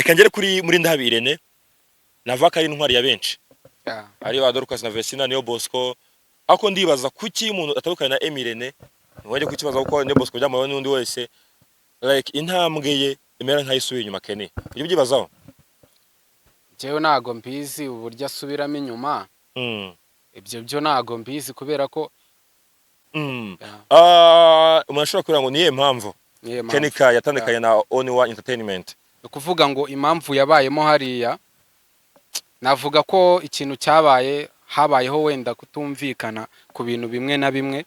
Reka ngere kuri muri Ndahabi Irene, navuga ko ari intwari ya benshi, ari ba Dorcas na Vesina, Niyo Bosco. Ariko ndibaza kuki umuntu atandukanye na M Irene, ntiwajya kukibaza, kuko Niyo Bosco byamubayeho n'undi wese, like intambwe ye imera nk'ayisubiye inyuma. Kenny, ujya ubyibazaho? Njyewe ntago mbizi uburyo asubiramo inyuma. Ibyo byo ntago mbizi kubera ko Yeah. Ah, umuntu ashobora kugira ngo niye mpamvu Niyo mpamvu. Kenny Kai yatandukanye na Only One Entertainment. Ni ukuvuga ngo impamvu yabayemo hariya, navuga ko ikintu cyabaye, habayeho wenda kutumvikana ku bintu bimwe na bimwe.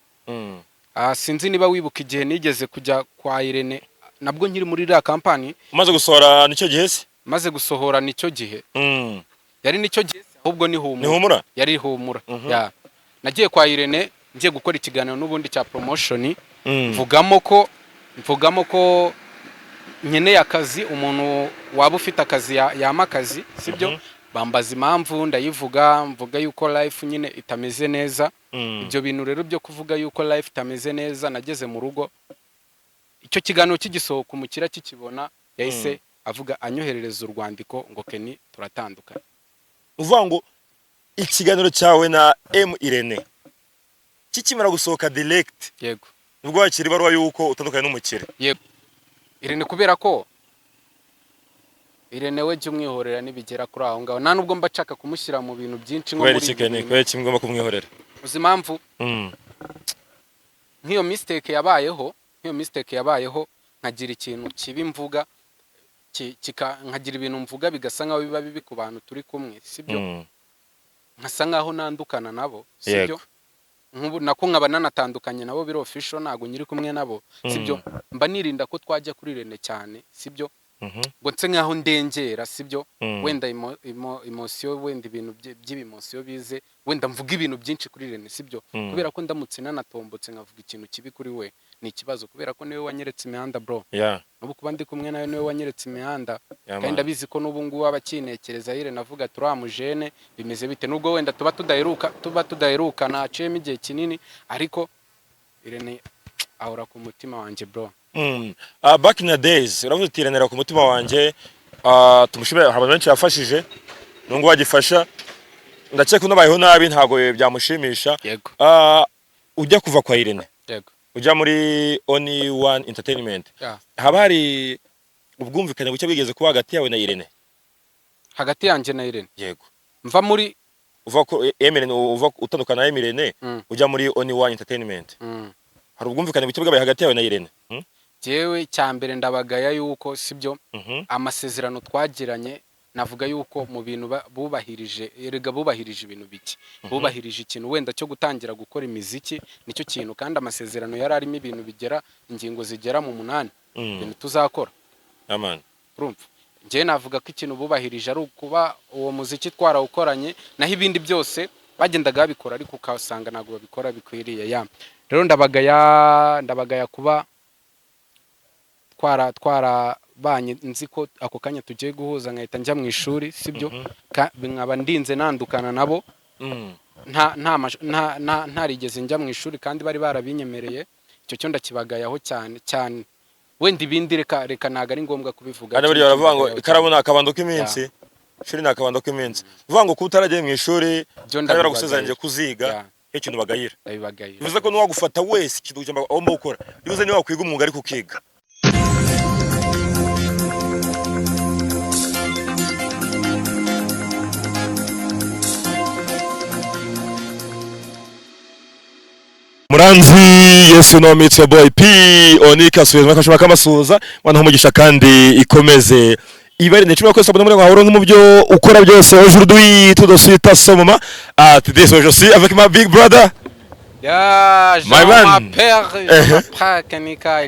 Ah, sinzi niba wibuka igihe nigeze kujya kwa Irene, nabwo nkiri muri iriya kampani. Umaze gusohora nicyo gihe se? Maze gusohora nicyo gihe. Yari nicyo gihe se, ahubwo ni Humura. Ni Humura. Yari Humura. Ya. Nagiye kwa Irene ngiye gukora ikiganiro n'ubundi cya promotion, mvugamo ko nkeneye akazi, umuntu waba ufite akazi yampa akazi, sibyo? Bambaza impamvu, ndayivuga, mvuga yuko life nyine itameze neza. Ibyo bintu rero byo kuvuga yuko life itameze neza, nageze mu rugo icyo kiganiro kigisohoka, umukiriya kikibona yahise avuga, anyoherereza urwandiko ngo: "Kenny, turatandukanye." Uvuga ngo ikiganiro cyawe na M Irene kikimara gusohoka direct, Yego. nibwo wakira ibaruwa yuko utandukanye n'umukire? Yego, Irene, kubera ko Irene we jya umwihorera nibigera kuri aho ngaho, nta nubwo mba nshaka kumushyira mu bintu byinshi nko Kubera muri iki, ibi Kenny? bintu. Kubera iki mugomba kumwihorera? Uzi impamvu? Nk'iyo mistake yabayeho, nkagira ikintu kibi mvuga, nkagira ibintu mvuga bigasa nkaho biba bibi ku bantu turi kumwe, sibyo? Nkasa nkaho nandukana nabo, sibyo? Yego. Nk'ubu nako nkaba nanatandukanye nabo, biri official, ntabwo nyiri kumwe nabo, sibyo? Mba nirinda ko twajya kuri Irene cyane, sibyo? Ngo nse nkaho ndengera, sibyo? Wenda emotion, wenda ibintu by'ibimotion bize, wenda mvuga ibintu byinshi kuri Irene, sibyo? Kubera ko ndamutse nanatombotse nkavuga ikintu kibi kuri we ni ikibazo, kubera ko niwe wanyeretse imihanda, bro. N'ubu kuba ndi kumwe nawe, niwe wanyeretse imihanda. Yeah, Kandi man. ndabizi ko n'ubu ngubu aba akinekereza Irene, avuga ati: "Uriya mujene bimeze bite?" Nubwo wenda tuba tudaheruka, naciyemo igihe kinini, ariko Irene ahora ku mutima wanjye, bro. Back in the days, uravuze uti "Irene ku mutima wanjye". Tumushimire, hari abantu benshi yafashije nubwo bagifasha, ndakeka unabayeho nabi ntabwo byamushimisha. Yego. Ujya kuva kwa Irene, ujya muri Only One Entertainment, haba hari ubwumvikane buke bwigeze kuba hagati yawe na Irene? Hagati yanjye na Irene? Yego. Mva muri Uva ku M Irene, uva utandukana na M Irene, ujya muri Only One Entertainment, hari ubwumvikane buke bwabaye hagati yawe na Irene? Hmm? Jewe cya mbere ndabagaya yuko, sibyo, amasezerano twagiranye, navuga yuko mu bintu bubahirije, erega bubahirije ibintu bike, bubahirije ikintu wenda cyo gutangira gukora imiziki, nicyo kintu. Kandi amasezerano yari arimo ibintu bigera, ingingo zigera mu 8, ibintu tuzakora. Aman. Urumva, njyewe navuga ko ikintu bubahirije ari ukuba uwo muziki twarawukoranye, naho ibindi byose bagendaga babikora, ariko ukasanga ntabwo babikora bikwiriye. Ya, rero ndabagaya kuba twarabanye, nzi ko ako kanya tugiye guhuza nkahita njya mu ishuri, sibyo? Nkaba ndinze nandukana nabo nta nta nta nta ntarigeze njya mu ishuri, kandi bari barabinyemereye. Icyo cyo ndakibagayaho cyane cyane. Wenda ibindi reka reka, ntabwo ari ngombwa kubivuga. Kandi burya baravuga ngo ikaramu ni akabando k'iminsi, ishuri ni akabando k'iminsi. Uvuga ngo kuba utaragiye mu ishuri Byo kandi baragusezeranyije ndabibagayira. kuziga, ikintu bagayira. Ndabibagayira. Bivuze ko n'uwagufata wese ikintu ugomba gukora, bivuze niba wakwiga umwuga ariko ukiga. Muranzi, Yesu no meet your boy P Onika suheza kashobora kamasuhuza mwana umugisha kandi ikomeze ibari ne cumi kwese muri ngo mu byo ukora byose. Aujourd'hui, tout de suite, à ce moment, à today, so je suis avec ma big brother. Ya, My je man. m'appelle, je m'appelle Kenika.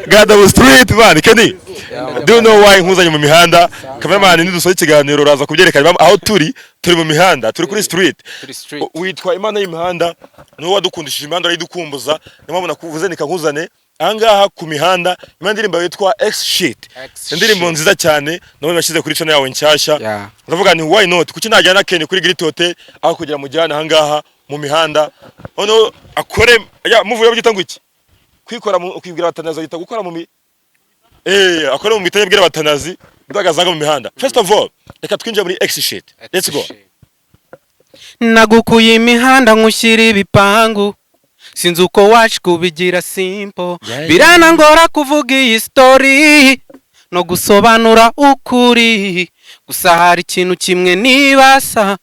God of street man, Kenny. Yeah. Do you know why nkuzanye mu mihanda? Cameraman, nidusoza ikiganiro uraza kubyerekana aho turi. Turi mu mihanda, turi kuri street. Turi street. Witwa Imana y'imihanda, niwe wadukundishije imihanda, arayidukumbuza. Niyo mpamvu nakuvuze nikankuzane ahangaha ku mihanda. Imana, indirimbo yitwa X Shit, X indirimbo Shit. nziza cyane nabonye washyize kuri channel yawe nshyashya. Ndavuga nti: "Why not? Kuki najyana Ken kuri Great Hotel aho kugira mujyane ahangaha mu mihanda?" Noneho akore ya muvuye, byita ngo iki, kwikora mu kwibwira batanaza, yita gukora mu mi Akore mu mitanye bwira batanazi ndagazanga mu mihanda. First of all, reka twinjire muri X shit. Let's go. Nagukuye imihanda, nkushyira ibipangu, sinzi uko waje kubigira simple. Biranangora kuvuga iyi story no gusobanura ukuri. Gusa hari ikintu kimwe nibasa: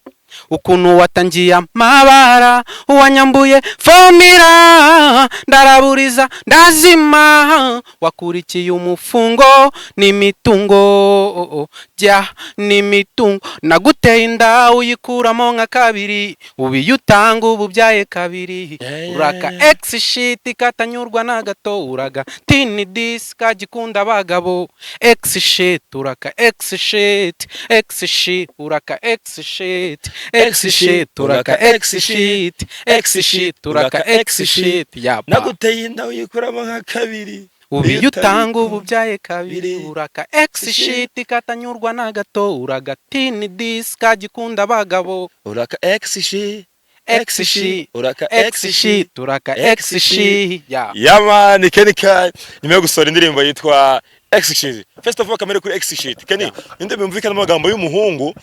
ukuntu watangiye amabara, wanyambuye formula, ndaraburiza ndazima, wakurikiye umufungo n'imitungo, jya n'imitungo. Naguteye inda uyikuramo nka kabiri, ubu iyo utanga ubu ubyaye kabiri. Uraka ex shit katanyurwa na gato, uraga tini disi kagikunda abagabo. Ex shit, uraka ex shit, ex shit, uraka ex shit, ex shit, uraka ex shit, ex shit, uraka ex shit yapa. Naguteye inda uyikuramo nka kabiri. Ubu iyo utanga ubu ubyaye kabiri. Uraka ex shit katanyurwa na gato, uraga tini disi kagikunda abagabo. Uraka X shit. Ex shit. Uraka ex shit, uraka ex shit ya. Yeah man, Kenny Kai nyuma yo gusohora indirimbo yitwa X shit. First of all, kamere kuri X shit. Kenny, indirimbo yumvikana amagambo y'umuhungu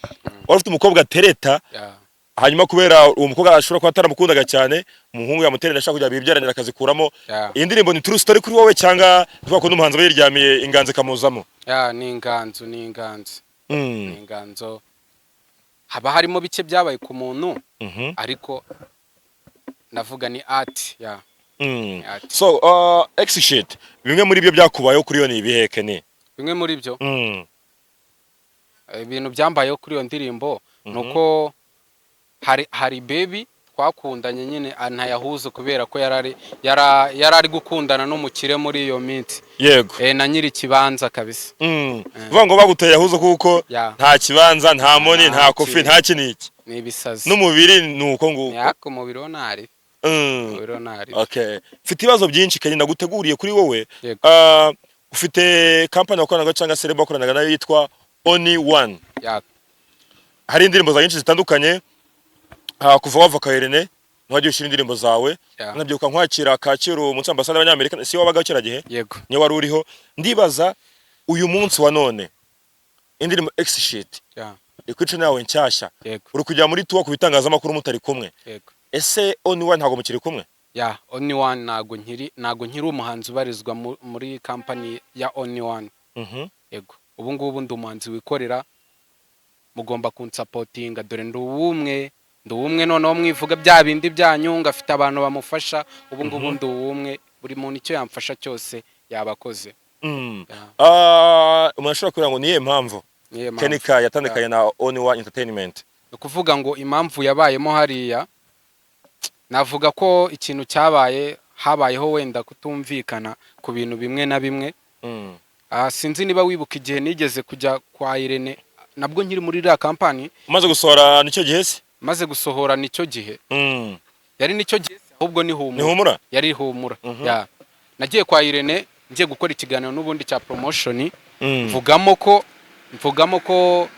wari ufite umukobwa tereta, hanyuma kubera uwo mukobwa ashobora kuba ataramukundaga cyane, umuhungu yamuterera ashaka kugira bibyaranira akazikuramo. Iyi ndirimbo ni true story kuri wowe, cyangwa tuvuga ko n'umuhanzi aba yiryamiye inganzo ikamuzamo? Ya, ni inganzo, ni inganzo. Ni inganzo, haba harimo bike byabaye ku muntu, ariko navuga ni art ya. Ni art. So X shit, bimwe muri byo byakubayeho kuri yo ni ibihe, Kenny? Bimwe muri byo, ibintu byambayeho kuri iyo ndirimbo ni uko hari baby twakundanye nyine ntayahuze kubera ko yari ari gukundana n'umukire muri iyo minsi. Na nyiri ikibanza kabisa. Uvuga ngo baguteye yahuze kuko nta kibanza, nta money, nta Nta kofi, kintu. nta kiniki. Ni ibisazi. N'umubiri ni uko nguko. Yako umubiri wo ntari. Umubiri wo ntari. Okay, mfite ibibazo byinshi, Kenny, naguteguriye kuri wowe. Yego. Ufite company wakoranaga cyangwa se label wakoranaga nayo yitwa Only One. Hari indirimbo zawe nyinshi zitandukanye. Kuva wava kwa Irene ntiwagiye ushyira indirimbo zawe. Nabyibuka nkwakira Kacyiru munsi ambasade y'Abanyamerika, si wabaga kera gihe? Yego. Niyo wari uriho. Ndibaza uyu munsi wa none indirimbo X shit ikwica yawe nshyashya, uri kujya muri tour ku bitangazamakuru mutari kumwe. Ese Only One ntabwo mukiri kumwe? Ya, Only One ntago nkiri umuhanzi ubarizwa muri company ya Only One. Yego, ubu ngubu ndi umuhanzi wikorera, mugomba kunsupportinga dore ndi uwumwe, ndi uwumwe. Noneho mwivuga bya bindi byanyu ngo afite abantu bamufasha. Ubu ngubu ndi uwumwe, buri muntu icyo yamfasha cyose yabakoze. Ya. Umuntu ashobora kugira ngo niye mpamvu Niyo mpamvu. Kenny Kai yatandukanye na Only One Entertainment? Ni ukuvuga ngo impamvu yabayemo hariya, navuga ko ikintu cyabaye, habayeho wenda kutumvikana ku bintu bimwe na bimwe. Sinzi niba wibuka igihe nigeze kujya kwa Irene, nabwo nkiri muri iriya company. Umaze gusohora nicyo gihe se? Maze gusohora nicyo gihe. Yari nicyo gihe se, ahubwo ni Humura. Ni Humura. Yari Humura. Ya, nagiye kwa Irene ngiye gukora ikiganiro n'ubundi cya promotion, mvugamo ko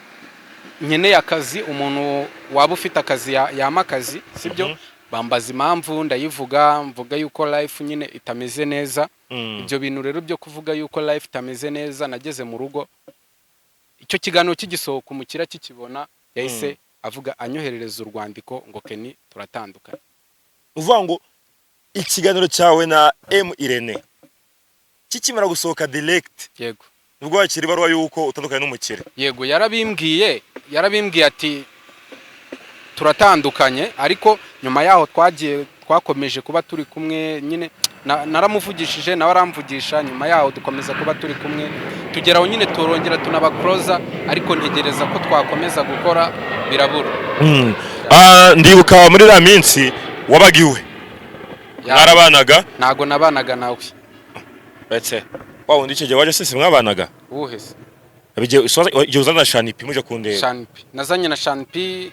nkeneye akazi, umuntu waba ufite akazi yampa akazi, sibyo? Bambaza impamvu, ndayivuga, mvuga yuko life nyine itameze neza. Ibyo bintu rero byo kuvuga yuko life itameze neza, nageze mu rugo icyo kiganiro kigisohoka, umukiriya kikibona yahise avuga, anyoherereza urwandiko ngo: "Kenny, turatandukanye." Uvuga ngo ikiganiro cyawe na M Irene kikimara gusohoka direct, nibwo wakira ibaruwa yuko utandukanye n'umukire? Yego, yarabimbwiye ati: "Turatandukanye." Ariko nyuma yaho twakomeje kuba turi kumwe nyine, naramuvugishije nawe aramvugisha. Nyuma yaho dukomeza kuba turi kumwe, tugera aho nyine turongera tunaba closer, ariko ntegereza ko twakomeza gukora birabura. Ndibuka muri iriya minsi wabaga iwe. Mwarabanaga? Ntago nabanaga nawe. Uretse wa wundi icyo gihe waje se, si mwabanaga? Uwuhe se? Igihe uzana na Shanipi muje kundeba. Shanpi, nazanye na Shanpi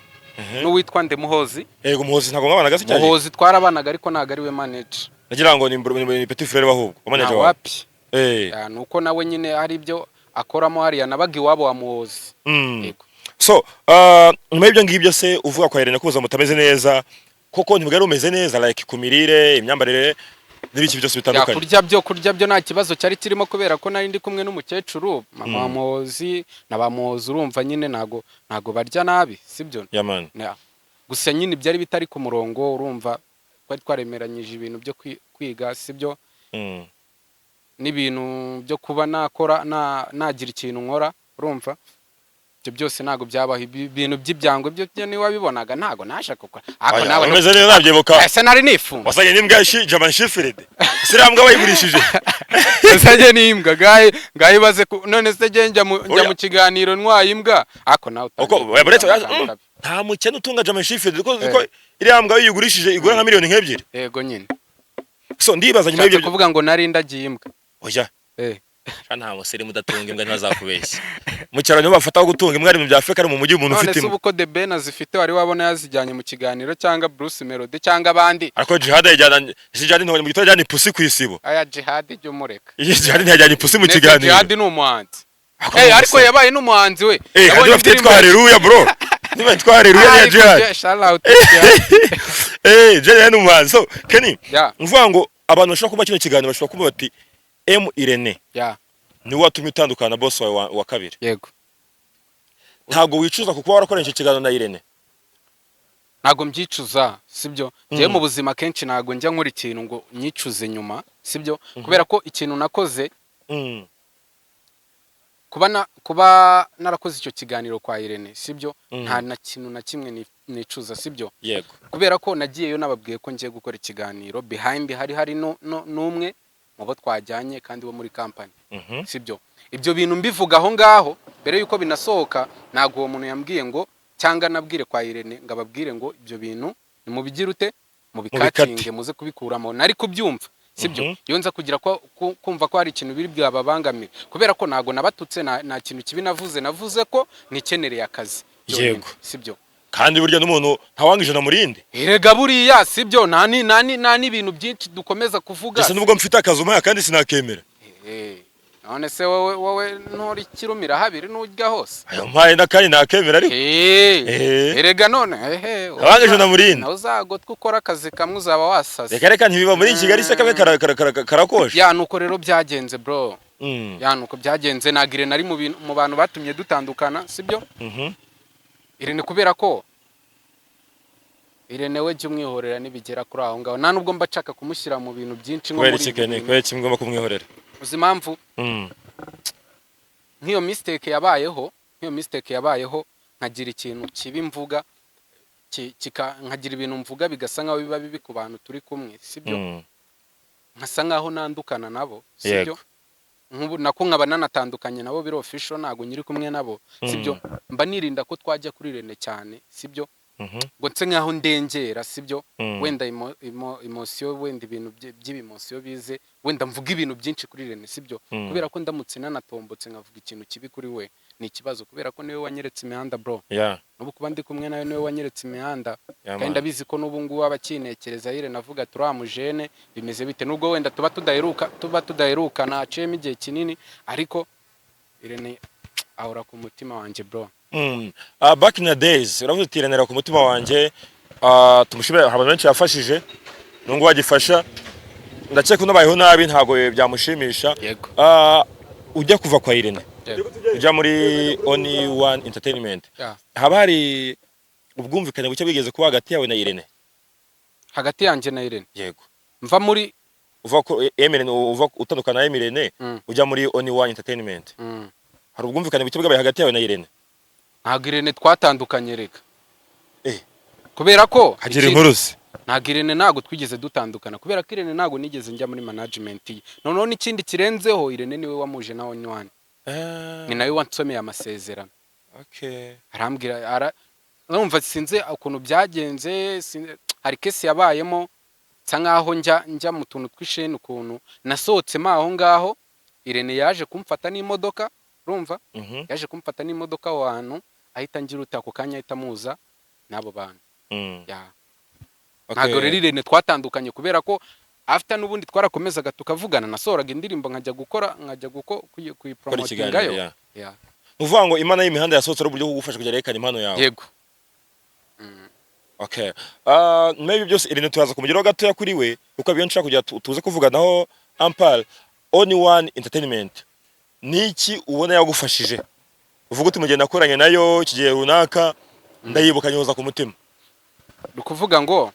n'uwitwa Ndemuhozi. Yego, Muhozi. Ntabwo mwabanaga se cyane? Muhozi twarabanaga, ariko ntabwo ari we manager. Nagira ngo ni petit frère we ahubwo wa manager Nta wawe. Wapi. Ya, nuko nawe nyine hari ibyo akoramo hariya, nabaga iwabo wa Muhozi. Yego. So nyuma y'ibyo ngibyo se, uvuga kwa Irene ko ubuzima butameze neza, koko ntibwari bumeze neza, like ku mirire, imyambarire? N'ibiki byose Ya, bitandukanye. Kurya byo nta kibazo cyari kirimo, kubera ko nari ndi kumwe n'umukecuru, mama wa Muhozi na ba Muhozi. Urumva nyine ntago barya nabi, sibyo? Yeah man. Ya. Gusa nyine byari bitari ku murongo. Urumva twari twaremeranyije ibintu byo kwiga, sibyo? N'ibintu byo kuba nakora nagira ikintu nkora. Urumva ibyo byose ntabwo byabaho. Ibintu by'ibyangwe byo niba wabibonaga, ntabwo naje gukora ariko Oya, nawe umeze neza, nabyibuka. Ese nari nifunga? Wasanye n'imbwa ya German Shepherd. Iriya mbwa bayigurishije? Ese n'imbwa gahe ngahe ibaze none se njya Oya. mu kiganiro ntwaye imbwa? Ariko nawe Uko utangiye oya, buretse kuvuga amagambo kabi. Nta mukene utunga German Shepherd, kuko iriya mbwa iyo uyigurishije igura nka miliyoni nk'ebyiri. Yego nyine. So ndibaza nyuma Ushatse y'ibyo kuvuga ngo nari ndagiye imbwa? Oya. Eh. Sha, nta musirimu udatunga imbwa, ntibazakubeshya. Mu cyaro niho bafataho gutunga imbwa, ari mu bya Afurika, ari mu mujyi umuntu None ufite se imbwa. ubu ko The Ben azifite, wari wabona yazijyanye mu kiganiro, cyangwa Bruce Melody, cyangwa abandi? Ariko Jihad yajyana, si Jihad ntibonye mu gitondo ajyana ipusi ku isibo? Aya Jihad jya umureka. Iyi Jihad ntiyajyanye ipusi mu Nese kiganiro? Jihad ni umuhanzi? Ariko Eh, ni ariko umusore. yabaye n'umuhanzi we. Eh, Yabonye kandi bafite indirimbo yitwa Haleluya bro, niba yitwa Haleluya ya Ariko Jihad. Shout out to Jihad. Eh, Jihad ni umuhanzi. So Kenny, mvuga ngo abantu bashobora kuba kino kiganiro bashobora kuba bati M Irene niwe watumye utandukana na boss wawe wa kabiri. Yego. Ntabwo wicuza kuko warakoranye icyo kiganiro na Irene? Ntabwo mbyicuza, sibyo? Njyewe mu buzima kenshi ntabwo njya nkora ikintu ngo nyicuze nyuma, sibyo? Kubera ko ikintu nakoze, kuba narakoze icyo kiganiro kwa Irene, sibyo? Nta na kintu na kimwe nicuza, sibyo? Yego. Kubera ko nagiyeyo nababwiye ko ngiye gukora ikiganiro, behind hari n'umwe mu bo twajyanye kandi wo muri company, sibyo? Ibyo bintu mbivuga aho ngaho mbere yuko binasohoka, ntabwo uwo muntu yambwiye ngo cyangwa nabwire kwa Irene ngo ababwire ngo ibyo bintu nimubigire ute, mubikatinge, muze kubikuramo. Nari kubyumva, sibyo? Iyo nza kugira ko kumva ko hari ikintu biri bwababangamire, kubera ko ntabwo nabatutse, nta kintu kibi navuze. Navuze ko nikenereye akazi byonyine, sibyo? Kandi burya n'umuntu ntawanga ijana mu rindi. Erega buriya, sibyo, nta n'ibintu byinshi dukomeza kuvuga. Gusa nubwo mfite akazi umpaye kandi sinakemera. Eh, none se wowe nturi kirumira habiri nujya hose? Ayo mpaye n'akandi nakemera ariko. Eh, Eh. erega none ehe Ntawanga ijana mu rindi. Nawe uzagotwa ukora akazi kamwe uzaba wasaze. Reka reka, ntibiba muri Kigali se kamwe karakosha. Ya, nuko rero byagenze bro. Ya, nuko byagenze. Ntabwo Irene ari mu bantu batumye dutandukana, sibyo? Irene, kubera ko Irene we jya umwihorera nibigera kuri aho ngaho, nta nubwo mba nshaka kumushyira mu bintu byinshi nko Kubera muri iki, ibi Kenny? bintu. Kubera iki ngomba kumwihorera? Uzi impamvu? Nk'iyo mistake yabayeho, nkagira ikintu kibi mvuga, nkagira ibintu mvuga bigasa nkaho biba bibi ku bantu turi kumwe, sibyo? Nkasa nkaho nandukana nabo, sibyo? Yego. Nk'ubu nako nkaba nanatandukanye nabo biri official, ntabwo nyiri kumwe nabo, sibyo? Mba nirinda ko twajya kuri Irene cyane, sibyo? Ngo nse nkaho ndengera, sibyo? Wenda emotion, wenda ibintu by'ibimosiyo bize, wenda mvuga ibintu byinshi kuri Irene, sibyo? Kubera ko ndamutse nanatombotse nkavuga ikintu kibi kuri we ni ikibazo, kubera ko niwe wanyeretse imihanda bro. N'ubu kuba ndi kumwe nawe, niwe wanyeretse imihanda. Yeah, Kandi man. ndabizi ko n'ubu ngubu aba akinekereza Irene, avuga ati uriya mujene bimeze bite? Nubwo wenda tuba tudaherukana, haciyemo igihe kinini, ariko Irene ahora ku mutima wanjye bro. Back in the days, uravuze uti Irene ku mutima wanjye. Tumushimire, hari abantu benshi yafashije nubwo bagifasha. Ndakeka unabayeho nabi ntabwo byamushimisha. Yego. Ujya kuva kwa Irene, ujya muri Only One Entertainment, haba hari ubwumvikane buke bwigeze kuba hagati yawe na Irene? Hagati yanjye na Irene? Yego. Mva muri Uva ku Emirene, uva utandukana na Emirene, ujya muri Only One Entertainment, hari ubwumvikane buke bwabaye hagati yawe na Irene? Ntabwo Irene twatandukanye reka. Eh. Kubera ko Hagira inkuru se. Ntabwo Irene, ntabwo twigeze dutandukana, kubera ko Irene ntabwo nigeze njya muri management ye. Noneho n'ikindi kirenzeho, Irene niwe wamuje na Only One, ni nawe wansomeye amasezerano. Arambwira numva sinzi ukuntu byagenze, hari case yabayemo nsa nkaho njya mu tuntu tw'isheni, ukuntu nasohotsemo aho ngaho. Irene yaje kumfata n'imodoka, urumva? Yaje kumfata n'imodoka aho hantu, ahita ngira uti ako kanya ahita amuza n'abo bantu. Ya. Ntabwo rero Irene twatandukanye, kubera ko after n'ubundi twarakomezaga tukavugana. Nasohoraga indirimbo nkajya gukora, nkajya Gukora kuyipromotingayo. ikiganiro, ya. Ya. Ni ukuvuga ngo Imana y'imihanda yasohotse ari uburyo bwo kugufasha kujya yerekana impano yawe. Yego. Okay. Maybe byose Irene turaza kumugeraho gatoya kuri we, kuko abiyo nshaka kugira tuze kuvuganaho Ampal Only One Entertainment. Niki ubona yagufashije? Uvuga uti mugenda nakoranye nayo iki gihe runaka, ndayibuka nyoza ku mutima. Ni ukuvuga ngo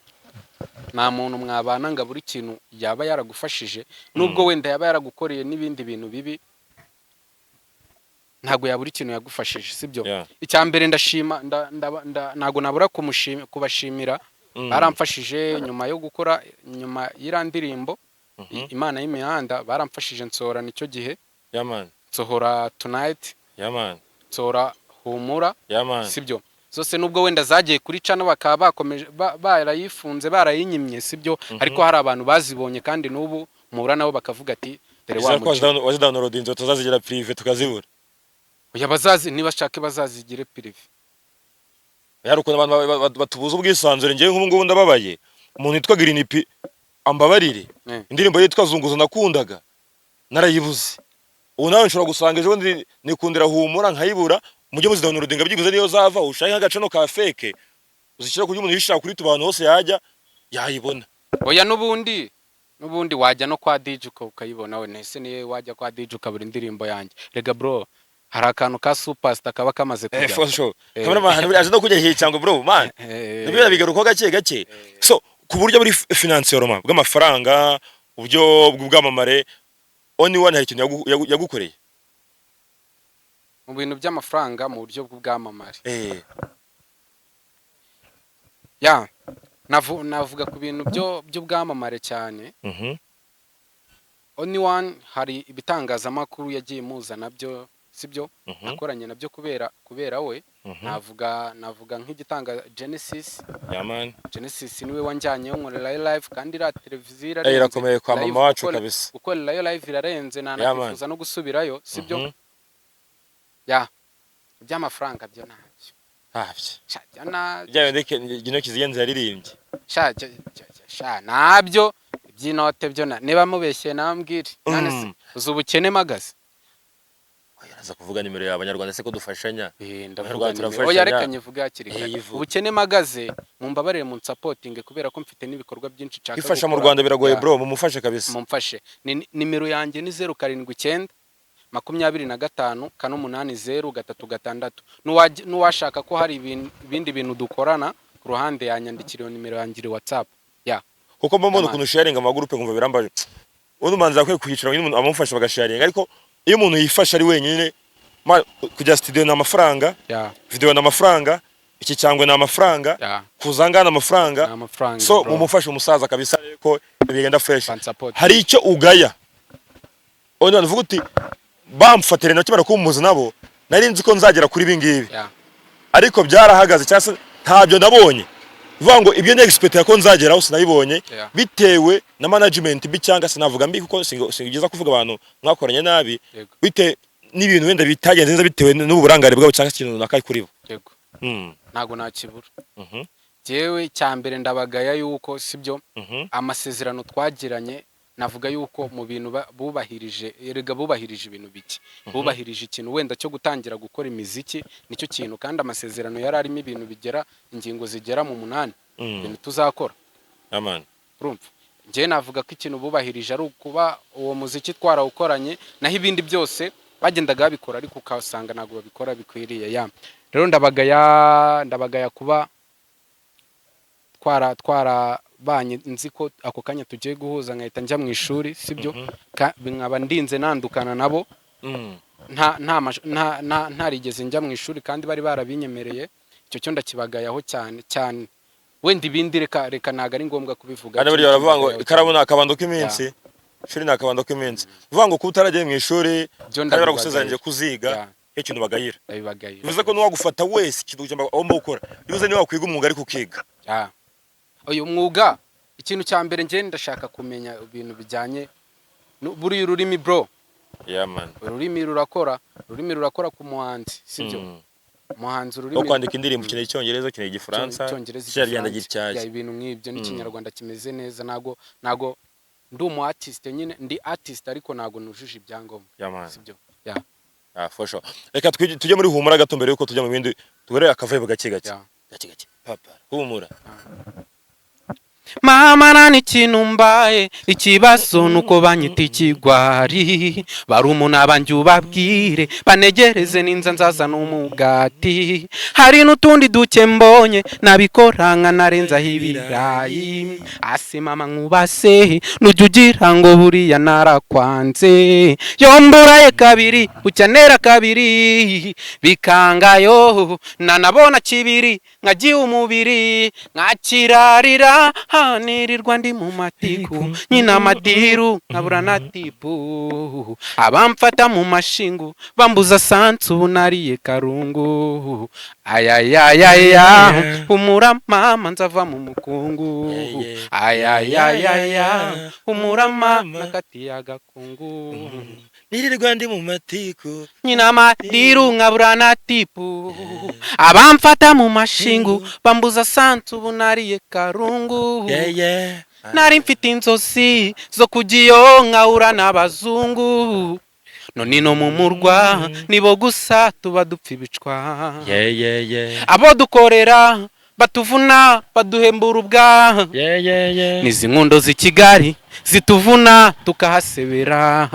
nta muntu mwabana ngo abure ikintu yaba yaragufashije, nubwo wenda yaba yaragukoreye n'ibindi bintu bibi, ntabwo yabura ikintu yagufashije, sibyo? Icya mbere ndashima, ntabwo nabura kubashimira. Baramfashije nyuma yo gukora, nyuma y'iriya ndirimbo Imana y'imihanda, baramfashije nsohora nicyo gihe. Yeah man. Nsohora Tonight, Yeah man. nsohora Humura, Yeah man. sibyo? Zose nubwo wenda zagiye kuri channel bakaba bakomeje barayifunze, barayinyimye, sibyo? Ariko hari abantu bazibonye, kandi n'ubu mpura nabo bakavuga ati dore wa Izera ko mukino. Wazidownloadinze tuzazigira privé tukazibura. Oya, bazazi nibashake bazazigire privé. Hari ukuntu abantu batubuza ubwisanzure. Ngewe nk'ubu ngubu ndababaye, umuntu witwa Green P ambabarire, indirimbo yitwa Zunguza nakundaga narayibuze. Ubu nawe nshobora gusanga ejo bundi nikundira Humura nkayibura. Mujye muzidownloadinga byibuze, niyo zava ushake nk'agacano ka fake uzishyira ku buryo umuntu yishaka kuri tubantu hose yajya yayibona. Oya, n'ubundi wajya no kwa DJ ukayibona. We nese niyo wajya kwa DJ ukabura indirimbo yanjye? Rega bro, hari akantu ka superstar kaba kamaze kujya. For sure. Cameraman buriya aje no kujya cyangwa bro man, nibyo bigarukaho gake gake. So ku buryo buri financièrement, bw'amafaranga, uburyo bw'ubwamamare, Only One hari ikintu yagukoreye? Mu bintu by'amafaranga, mu buryo bw'ubwamamare, ya navuga ku bintu byo by'ubwamamare cyane. Only One hari ibitangazamakuru yagiye muza nabyo, sibyo? Nakoranye nabyo kubera we. Navuga nk'igitanga Genesis. Yeah man. Genesis niwe wanjyanyeyo nkorerayo live, kandi iriya televiziyo irarenze. Irakomeye kwa Live mama wacu kabisa. Gukorerayo live irarenze. Yeah, man. Ntanakwifuza no gusubirayo, sibyo? Ya, iby'amafaranga byo ntabyo. Ntabyo. Sha, byo na Bya bindi Gino Kizigenza yaririmbye. Sha, sha ntabyo, iby'inote byo na niba mubeshye nambwire. None se uzi ubukene magaze? Oya, araza kuvuga nimero yawe. Abanyarwanda se ko dufashanya? Ndavuga Abanyarwanda nimero. turafashanya. Oya, reka nyivuge hakiri kare. Yivuge. Ubukene magaze, mumbabarire munsapotinge, kubera ko mfite n'ibikorwa byinshi nshaka Kwifasha mu gukora. Rwanda biragoye. Ya. Bro, mumufashe kabisa. Mumfashe. Nimero yanjye ni 0792548036. N'uwashaka ko hari ibindi bintu dukorana ku ruhande yanyandikira iyo nimero yanjye iri WhatsApp, ya. Kuko mba mbona Yaman. ukuntu sharinga amagurupe nkumva birambaje. Undi umuhanzi akwiye kwicara nyine umuntu amufasha bagasharinga, ariko iyo umuntu yifasha ari wenyine, kujya studio ni amafaranga, video ni amafaranga, iki cyangwa ni amafaranga, kuza ngana amafaranga. Ni amafaranga, So bro. mumufashe umusaza kabisa ko bigenda fresh. Bansupport. Hari icyo ugaya none uvuga uti bamfatire nakimara kumuza nabo nari nzi ko nzagera kuri ibi ngibi, ariko byarahagaze, cyangwa se ntabyo nabonye, bivuga ngo ibyo nexpect ko nzageraho sinabibonye, bitewe na management mbi, cyangwa se navuga mbi kuko si byiza kuvuga abantu mwakoranye nabi, bite n'ibintu wenda bitagenze neza bitewe n'uburangare bwabo cyangwa se ikintu runaka kuri bo? Yego. Ntago nakibura. Jewe cya mbere ndabagaya yuko, sibyo, amasezerano twagiranye, navuga yuko mu bintu bubahirije, erega bubahirije ibintu bike, bubahirije ikintu wenda cyo gutangira gukora imiziki, nicyo kintu. Kandi amasezerano yari arimo ibintu bigera, ingingo zigera mu 8, ibintu tuzakora. Aman. Urumva njyewe navuga ko ikintu bubahirije ari ukuba uwo muziki twarawukoranye, naho ibindi byose bagendaga babikora ariko ukasanga ntabwo babikora bikwiriye. Ya, rero ndabagaya kuba twarabanye nzi ko ako kanya tugiye guhuza nkahita njya mu ishuri, sibyo? Nkaba ndinze nandukana nabo nta nta nta nta ntarigeze njya mu ishuri, kandi bari barabinyemereye. Icyo cyo ndakibagayaho cyane cyane. Wenda ibindi reka ntabwo ari ngombwa kubivuga. Kandi burya baravuga ngo Ndakibagayaho ikaramu ni akabando k'iminsi, ishuri ni akabando k'iminsi. Bivuga ngo kuba utaragiye mu ishuri Byo kandi baragusezeranyije ndabibagayira. kuziga, ikintu bagayira. Ndabibagayira. Bivuze ko n'uwagufata wese ikintu ugomba gukora, bivuze niba wakwiga umwuga ariko ukiga. Ya. Uyu mwuga, ikintu cya mbere njye ndashaka kumenya ibintu bijyanye buriya ururimi, bro. Yeah man. Ururimi rurakora, ururimi rurakora ku muhanzi, sibyo? Umuhanzi ururimi No kwandika indirimbo ukeneye Icyongereza, ukeneye Igifaransa, Icyongereza, Ikinyarwanda Igifaransa, gityaye. Ya, ibintu nk'ibyo n'Ikinyarwanda kimeze neza. Ntago ndi umu artist nyine, ndi artist ariko ntago nujuje ibyangombwa. Yeah man. Sibyo? Ya. Ah, for sure. Reka tujye muri Humura gato mbere yuko tujya mu bindi, tugore akavibe gake gake. Ya. Gake gake, papa, humura. Mama, nta n'ikintu mbaye. Ikibazo nuko banyita ikigwari. Barumuna banjye ubabwire banegereze, ninza nzaza n'umugati. Hari n'utundi duke mbonye nabikora nkanarenzaho ibirayi. Ase mama, nkubase, nujya ugira ngo buriya narakwanze? Yomburaye kabiri bucyanera kabiri bikangayo, nanabona kibiri nkagiha umubiri nkakirarira, nirirwa ndi mu matiku, nyina amadiru nkabura na tipu. Abamfata mu mashingu bambuza sansi, ubu nariye karungu. Ayayayaya, humura mama, nzava mu mukungu. Ayayayaya, humura mama, nakatiye agakungu. Nirirwa ndi mu matiku. Nyina amadiru nkabura na tipu. Abamfata mu mashingu bambuza sansi, ubu nariye karungu. Nari mfite inzozi zo kujya iyo nkahura n'abazungu, none no mu murwa nibo gusa tuba dupfa ibicwa. Abo dukorera batuvuna, baduhembura ubwaha. N'izi nkundo z'i Kigali zituvuna tukahasebera.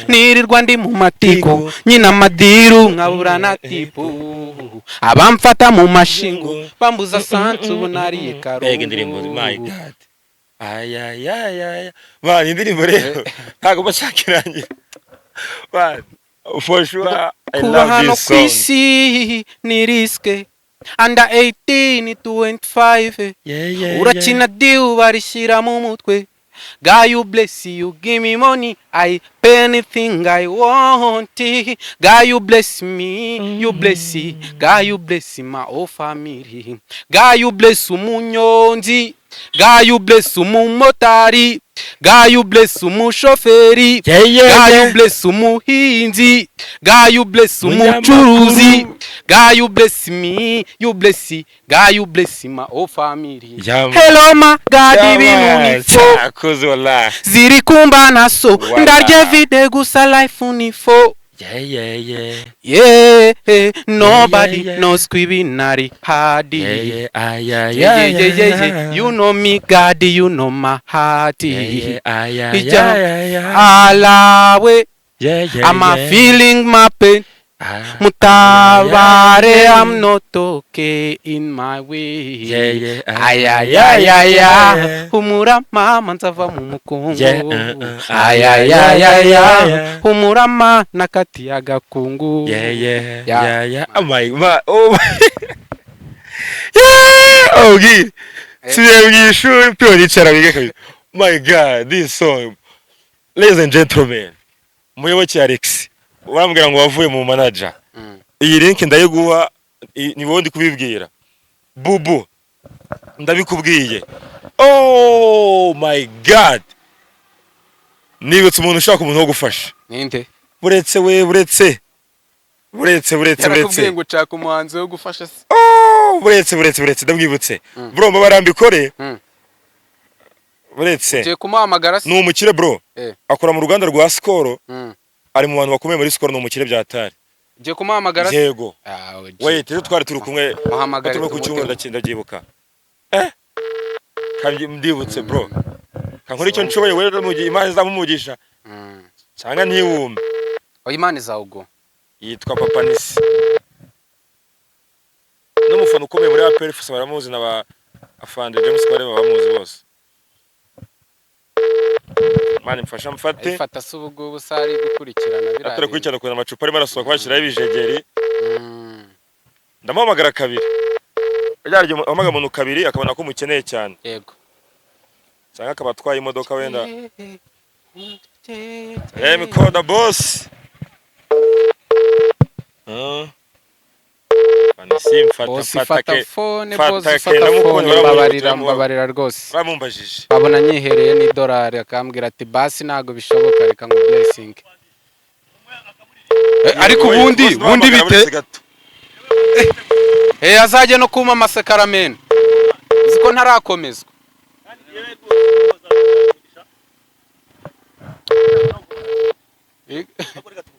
Nirirwa ndi mu matiku, nyina amadiru nkabura na tipu. Abamfata mu mashingu bambuza sansi, ubu nariye Mbega indirimbo! karungu. My God, ayayayaya, man, indirimbo rero ntabwo bashaka irangira, man. For sure, I Kuba love hano this ku song. isi ni risk, under 18 to 25. Urakina deal barishyira mu mutwe. God, you bless you, give me money, I pay anything I want. God, you bless me, you bless. God, you bless my whole family. God, you bless umunyonzi. God, you bless umumotari. God, you bless umushoferi. God, you bless umuhinzi. God, you bless umucuruzi. God, you bless me, you bless. God, you bless my whole family. Yeah, man. Hello my God, ibintu ni fo. Cyakoze, wallahi. Ziri kumbana so. Wala. Ndarya vide gusa, life ni fo. Yeah, nobody knows kwibinari hard. Yeah. You know me, God, you know my heart. Ija- Alawe. I'm a feeling my pain. Mutabare, I'm not okay in my way. Ayayayaya, humura mama, nzava mu mukungu. Ayayayaya, humura ma, nakatiye agakungu. Yeah. Yeah. Oh my, oh my. Yeah! Oh, bwire. Subiye mu ishuri, pyo nicara wige kabiri. My God, this song. Ladies and gentlemen, Muyoboke Alex, urambwira ngo wavuye mu manager. Iyi link ndayiguha, ni wowe ndi kubibwira. Bubu, ndabikubwiye. Oh my God. Nibutse umuntu ushaka umuntu wo gufasha. Ninde? Buretse we, buretse. Buretse, buretse, Yarakubwiye buretse. ngo ushaka umuhanzi wo gufasha se? Oh, buretse, buretse, buretse, ndamwibutse. Bro, mbabarambikore. Buretse. Ugiye kumuhamagara se? Ni umukire, bro. Akora mu ruganda rwa Skol, ari mu bantu bakomeye muri Skol, ni umukire byatari. Ugiye kumuhamagara se? Yego. Ah, ugiye. Wait, ejo twari turi kumwe. Muhamagare. Turi ku cyumweru. Tumuteme. Ndabyibuka. Kandi ndibutse, bro. Kankora icyo nshoboye wewe mu gihe Imana izamumugisha cyangwa ntiwumve. Oya, Imana izawuguha. Yitwa Papa Nisi. N'umufana ukomeye muri APR FC baramuzi, na ba Afande James Kabarebe bamuzi bose. Mani mfasha mfate. Ayifata se ubu ngubu se ari gukurikirana biriya Atari bintu? kurikirana ukuntu amacupa arimo arasohoka, bashyiraho ibijegeri. Ndamuhamagara kabiri. Yaryo uhamagara umuntu kabiri akabona ko umukeneye cyane. Yego. Cyangwa akaba atwaye imodoka wenda. Let me call the boss. Fanisi mfata. Boss, mfata fata ke. phone. Fata Boss, ke, fata ndamukunda, phone. Mbabarira, mbabarira rwose. Uramumbajije. Babona nyihereye n'idolari akambwira ati: "Basi ntabwo bishoboka, reka ngo blessing." Ariko Oya, ubundi boss, ubundi ndamuhamagara bite? buretse gato. Azajya no kumpa amasakaramento, uzi ko ntarakomezwa.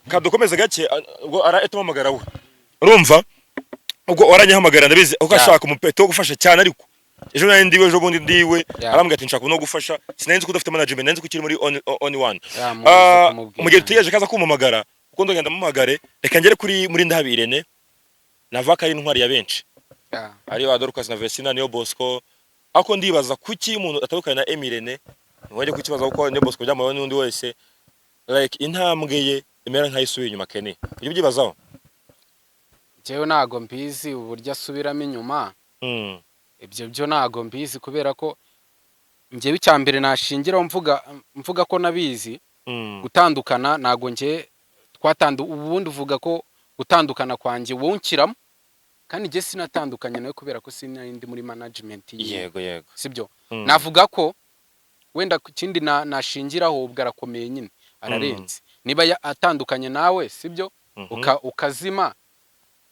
Kadukomeze gake, ubwo arahita umuhamagara we. Urumva? Ubwo waranyihamagara, ndabizi kuko ashaka umupeto wo gufasha cyane, ariko ejo nari ndiwe, ejo bundi ndiwe, arambwira ati nshaka no gufasha. Sinari nzi ko udafite management, nari nzi ko ukiri muri on one. Yeah, muze kumubwira. Mu gihe dutegereje kaza kumpamagara, kuko ndagenda muhamagare, reka ngere kuri muri Ndahabi Irene. Navuga ko ari intwari ya benshi, ari ba Dorcas na Vestina, Niyo Bosco. Ariko ndibaza kuki umuntu atandukanye na Emmy Irene, ntiwajya kukibaza, kuko Niyo Bosco byamubayeho n'undi wese, like intambwe ye imera nk'ayisubiye inyuma. Kenny, ujya ubyibazaho? Njyewe ntago mbizi uburyo asubiramo inyuma. Ibyo byo ntago mbizi, kubera ko njyewe icya mbere nashingiraho mvuga ko nabizi, gutandukana ntago njye twatandu. Ubundi uvuga ko gutandukana kwanjye wowe unshyiramo, kandi njye sinatandukanye nawe kubera ko sinari ndi muri management yiwe. yego yego Sibyo? Navuga ko wenda ku kindi nashingiraho, ubwo arakomeye nyine, ararenze. Niba atandukanye nawe, sibyo, ukazima,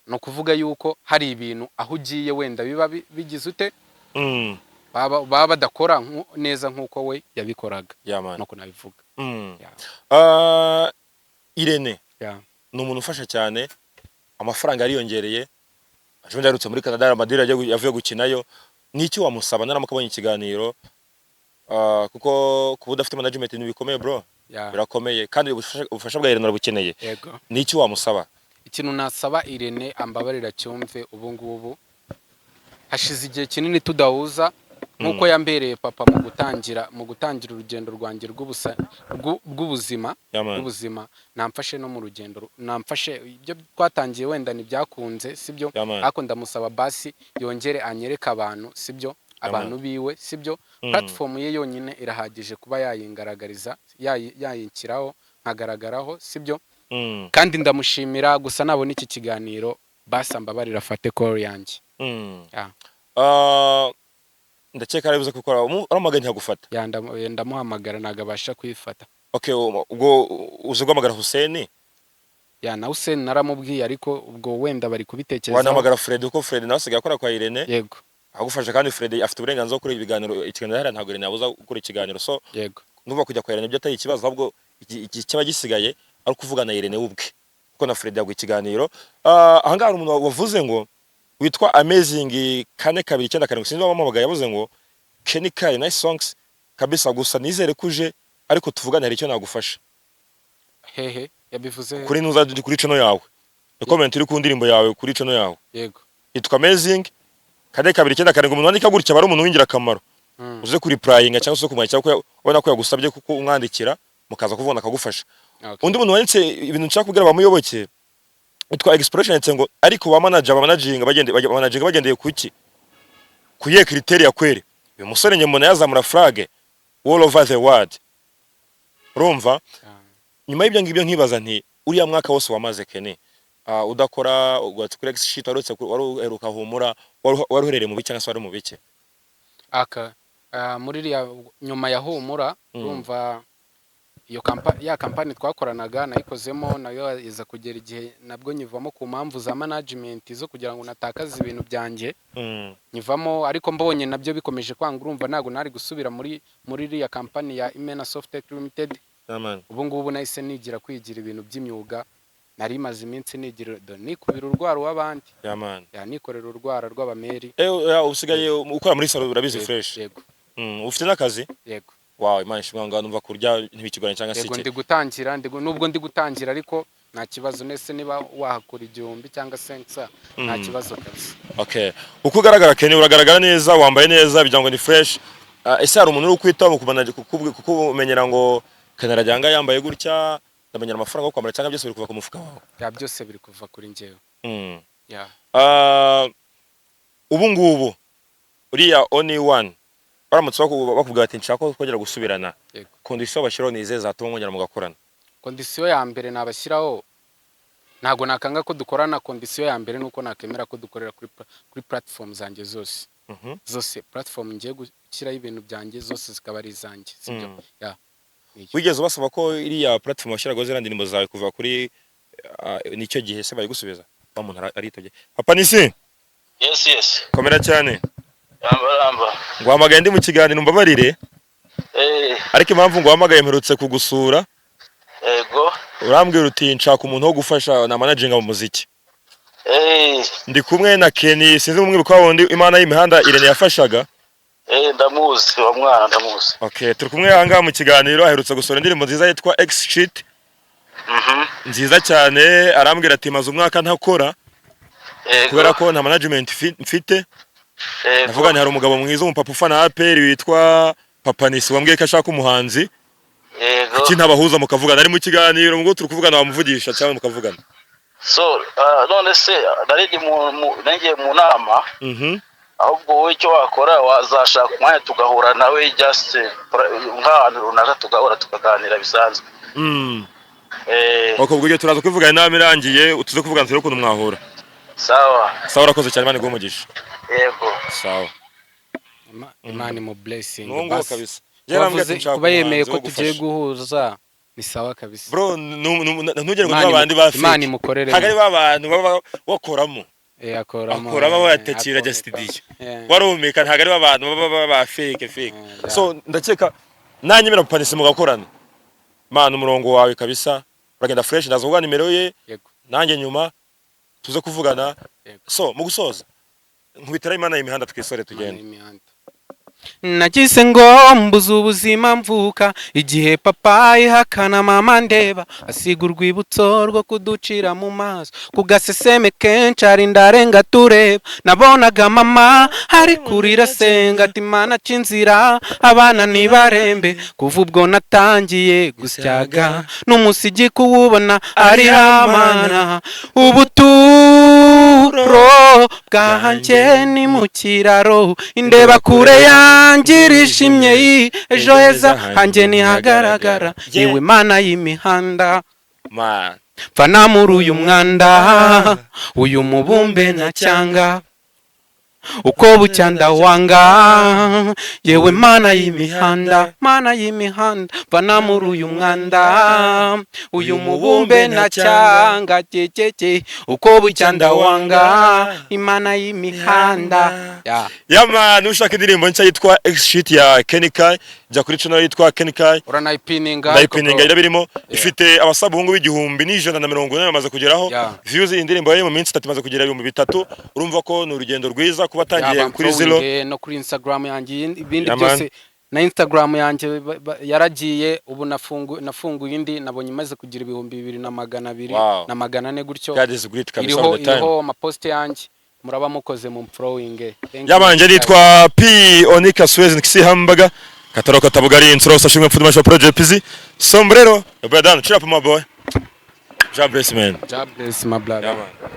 ni ukuvuga yuko hari ibintu aho ugiye wenda biba bigize ute, baba badakora neza nk'uko we yabikoraga. Yeah, man. Nuko nabivuga. Yeah. Irene ni umuntu ufasha cyane, amafaranga yariyongereye, ejo bundi aherutse muri Canada, amadiri yavuye gukinayo. Ni iki wamusaba naramuka abonye ikiganiro? Kuko kuba udafite management ni bikomeye, bro. Birakomeye, kandi ubufasha bwa Irene urabukeneye. Yego. Ni iki wamusaba? Ikintu nasaba Irene, ambabarira cyumve, ubu ngubu hashize igihe kinini tudahuza. Nk'uko yambereye papa mu gutangira urugendo rwanjye rw'ubuzima, Yeah, man. rw'ubuzima, namfashe no mu rugendo, namfashe ibyo twatangiye wenda ntibyakunze, sibyo? Yeah, man. Ariko ndamusaba basi yongere anyereke abantu, sibyo, abantu biwe, sibyo? Platform ye yonyine irahagije kuba yayingaragariza, yayinshyiraho nkagaragaraho, sibyo? Kandi ndamushimira. Gusa nabona iki kiganiro, basi ambabarira afate call yanjye. Yeah. Ndakeka ari buze gukora, uramagaye ntiyagufata. Yeah, ndamuhamagara ntabwo abasha kuyifata. Okay, ubwo uzi guhamagara Hussein? Yeah, na Hussein naramubwiye, ariko ubwo wenda bari kubitekerezaho. Wanahamagara Fred, kuko Fred nawe asigaye akora kwa Irene, agufasha. Kandi Fred afite uburenganzira bwo gukora ibiganiro, ikiganiro hariya ntabwo Irene yabuza gukora ikiganiro, so ndumva kujya kwa Irene byo atari ikibazo, ahubwo iki kiba gisigaye ari ukuvugana na Irene we ubwe, kuko na Fred yaguha ikiganiro. Ahangaha hari umuntu wavuze ngo witwa Amazing 4297, sinzi wamuhamagaye, yavuze ngo Kenny Kai, nice songs kabisa, gusa nizere ko uje ariko tuvugane, hari icyo nagufasha. Hehe yabivuze he? Kuri nuza kuri channel yawe, ni comment iri ku ndirimbo yawe kuri channel yawe. Yitwa Amazing 4297. Umuntu wandika gutya aba ari umuntu w'ingirakamaro. Uze kuri replyinga cyangwa se kumwandikira, kuko ubona ko yagusabye kuko umwandikira mukaza kuvugana akagufasha. Undi muntu wanditse ibintu nshaka kubwira abamuyoboke yitwa Expression, yanditse ngo ariko ba manager ba managinga bagende managinga bagendeye kuki, kuye criteria kweri? Uyu musore njye mbona yazamura flag all over the world, urumva? Nyuma y'ibyo ngibyo nkibaza nti uriya mwaka wose wamaze, Kenny, udakora, ugatse kuri X shit, warutse wari uheruka Humura, wari uherereye mu biki cyangwa se wari mu biki? Aka muri iriya nyuma ya Humura, urumva iyo ya kampani twakoranaga nayikozemo, nayo iza kugera igihe nabwo nyivamo ku mpamvu za management zo kugira ngo natakaze ibintu byanjye. Nyivamo, ariko mbonye nabyo bikomeje kwanga, urumva ntabwo nari gusubira muri iriya kampani ya Imena Softech Limited. Yeah, man. Ubu ngubu nahise nigira kwigira ibintu by'imyuga, nari maze iminsi nigira, dore nikubira urwara w'abandi. Yeah, man. Yeah, nikorera urwara rw'abameri. Yeah, usigaye ukora muri salon, urabizi? Yego. Fresh. Yego. Ufite n'akazi? Yego. Wow, Imana ishimwe ngo numva kurya ntibikigoranye cyangwa se Yego. iki? Ndi gutangira, nubwo ndi gutangira ariko nta kibazo. Nese niba wahakura 1000 cyangwa 500, nta kibazo kabisa. Okay, uko ugaragara, Kenny, uragaragara neza, wambaye neza, bigira ngo ni fresh. Ese hari umuntu uri kwitaho mu kumanager, kukumenyera ngo Kenny arajyanga yambaye gutya, ndamenyera amafaranga yo kwambara, cyangwa byose biri kuva ku mufuka wawe? Yeah, byose biri kuva kuri njyewe. Yeah. Ubu ngubu uriya only one, baramutse bakubwira ati nshaka ko twongera gusubirana, condition bashyiraho ni izihe zatuma mwongera mugakorana? Condition ya mbere nabashyiraho, ntabwo nakanga ko dukorana. Condition ya mbere nuko nakemera ko dukorera kuri platform zanjye zose. Zose platform ngiye gushyiraho ibintu byanjye zose zikaba ari izanjye, sibyo? Yeah. Niyo. Wigeze ubasaba ko iriya platform washyiragaho ziriya ndirimbo zawe kuva kuri nicyo gihe se bayigusubiza? Wa muntu aritabye, papa nisi. Yes. Komera cyane. Ramba ramba. Nguhamagaye ndi mu kiganiro, mbabarire. Ariko impamvu nguhamagaye, mperutse kugusura, urambwira uti nshaka umuntu wo gufasha na managinga mu muziki. Ndi kumwe na Kenny, sinzi umwibuka wa wundi Imana y'imihanda Irene yafashaga. Ndamuzi wa mwana, ndamuzi. Okay, turi kumwe aha ngaha mu kiganiro. Aherutse gusohora indirimbo nziza yitwa X Shit, nziza cyane. Arambwira ati maze umwaka ntakora kubera ko nta management mfite. Ndavuga nti hari umugabo mwiza, umupapa ufana APR witwa Papa Nisi, wambwiye ko ashaka umuhanzi. Kuki ntabahuza mukavugana? Ari mu kiganiro ngo turi kuvugana, wamuvugisha cyangwa mukavugana. So none se nari ndi nagiye mu nama. Ahubwo wowe icyo wakora, wazashaka umwanya tugahura nawe, just nk'ahantu runaka tugahura tukaganira bisanzwe. Okay, ubwo igihe turaza kuvugana, inama irangiye tuze kuvugana turebe ukuntu mwahura. Sawa. Sawa, urakoze cyane, Imana iguhe umugisha. Yego. Sawa. Imana imu blessing. Nungu Basi. kabisa. Yarambwiye ati Wavuze nshaka kuba yemeye umuhanzi ko wo tugiye gufasha. guhuza ni sawa kabisa. Bro, ntugere ngo Imana niba bandi ba Imana fake. imukorere. Ntabwo ari ba bantu baba bakoramo. Akoramo. Akoramo, bayatakira ajya akomeka. studio. Warumika, ntabwo ari ba bantu baba ba fake fake. So ndakeka nanyemera Papanisi mugakorana. Man, umurongo wawe kabisa uragenda fresh. Ndaza kuguha nimero ye. Nanjye nyuma tuze kuvugana. So mu gusoza, nkubitira Imana y'imihanda twisore Imana tugende. y'imihanda. Nagize ngo mbuze ubuzima mvuka igihe papa ihakana mama ndeba, asiga urwibutso rwo kuducira mu maso ku gaseseme kenshi ari ndarenga tureba. Nabonaga mama ari kurira asenga ati: "Mana, ca inzira abana ntibarembe." Kuva ubwo natangiye gusyaga n'umusigi kuwubona ari hamana. Ubuturo bwanjye ni mu kiraro, indeba kure yanjye irishimye, ejo heza hanjye ntihagaragara. Yewe Mana y'imihanda, Man. mfana muri uyu mwanda, uyu mubumbe na cyanga uko bucya ndawanga. Yewe Mana y'imihanda, Mana y'imihanda, mfana muri uyu mwanda, uyu mubumbe na cyanga kekeke uko bucya ndawanga, Imana y'imihanda. Yeah. Yeah man, ushaka indirimbo nshya yitwa X Shit ya Kenny Kai, jya kuri channel yitwa Kenny Kai. Uranayipininga. Ndayipininga, irabirimo. Ifite abasabungu 1140 bamaze kugeraho. Views iyi ndirimbo ye mu minsi 3 imaze kugera 3000. Urumva ko ni urugendo rwiza kuba atangiye kuri zero. No kuri Instagram yanjye, ibindi Yeah, man. byose na Instagram yanjye yaragiye ubu nafunguye indi, nabonye imaze kugira 2200 na 400 gutyo. God is great kabisa Iriho all the time. iriho amapost yanjye, muraba mukoze mu following. Thank you. Yabanje nitwa P Onika Suez Nkisi Hamburger Kataro Katabugari Insoro Sashimwe Mfudumasha Project PZ Sombrero. Brother, cheer up my boy. God bless, man. God bless my brother. Yeah, man.